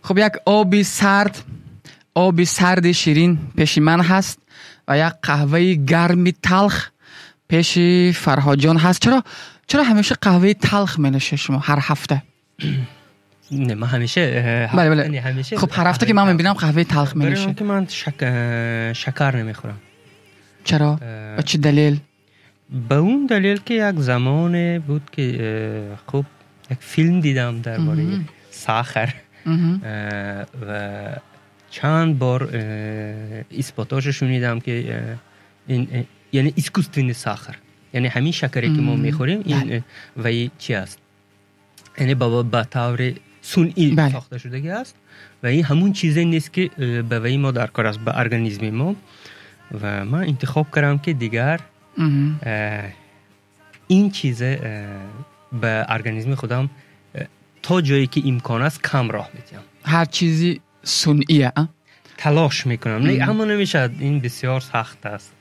Хуб, як оби сард, оби сарди ширин пеши ман ҳаст ва як қаҳваи гарми талх пеши Фарҳодҷон ҳаст. Чаро ҳамеша қаҳваи талх менӯшед шумо ҳар ҳафта? Не, ман ҳамеша Бале. Не, ҳамеша. Хуб, ҳар ҳафта ки ман мебинам, қаҳваи талх Барои он менӯшед. ки ман шакар намехӯрам. Чаро? Ба чӣ далел? Ба он далел, ки як замоне буд, ки хуб, як филм дидам дар бораи сахар ва чанд бор исботошо шунидам, ки ин, яъне искусственный сахар, яъне ҳамин шакаре, ки мо мехӯрем, ин ваи чи аст, яъне ба таври сунъӣ сохта шудагӣ аст ва ин ҳамун чизе нест, ки ба ваи мо дар кор аст, ба организми мо. Ва ман интихоб кардам, ки дигар ин чизе ба организми худам то ҷое ки имкон аст, кам роҳ медиҳам. Ҳар чизи сунъия, а? Талош мекунам, не, аммо намешавад, ин бисёр сахт аст.